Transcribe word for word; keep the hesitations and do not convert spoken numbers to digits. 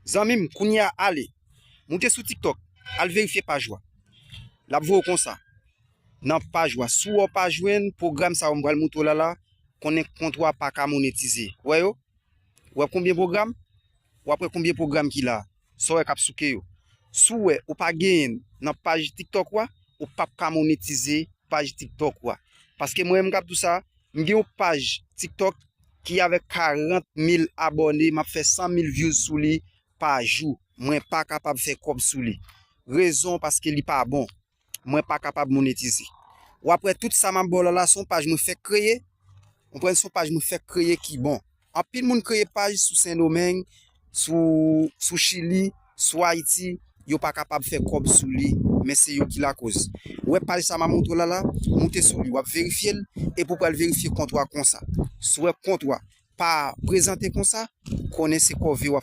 Zanmi m, kounye a ale. Moute sou TikTok, al verifye paj ou a. L ap voye w konsa. Nan paj ou a, si w pa jwenn pwogram sa yo m pral montre w la la, konnen kont ou a pa ka monetize. Wè yo? Wè konbyen pwogram? W ap wè konbyen pwogram ki la. Sa w wè k ap souke yo. Si w wè ou pa genyen nan paj TikTok ou a, ou p ap ka monetize paj TikTok ou a. Paske mwen menm k ap di w sa, m gen yon paj TikTok ki avèk karant mil abòne, m ap fè san mil views sou li pa jou. Mwen pa kapab fè kòb sou li. Rezon paske li pa bon. Mwen pa kapab monetize. W ap wè tout sa m ap ba w la la, se yon paj mwen fèk kreye. Ou konprann, se yon paj mwen fèk kreye ki bon. Anpil moun kreye paj sou Sendomeng, sou, sou Chili, sou Ayiti, yo pa kapab fè kòb sou li, men se yo ki lakoz. Ou wè paj sa m ap montre w la la, moute sou li, w ap verifye l, epi w pral verifye kont ou a konsa. Si w wè kont ou a pa prezante konsa, konnen se kòve w ap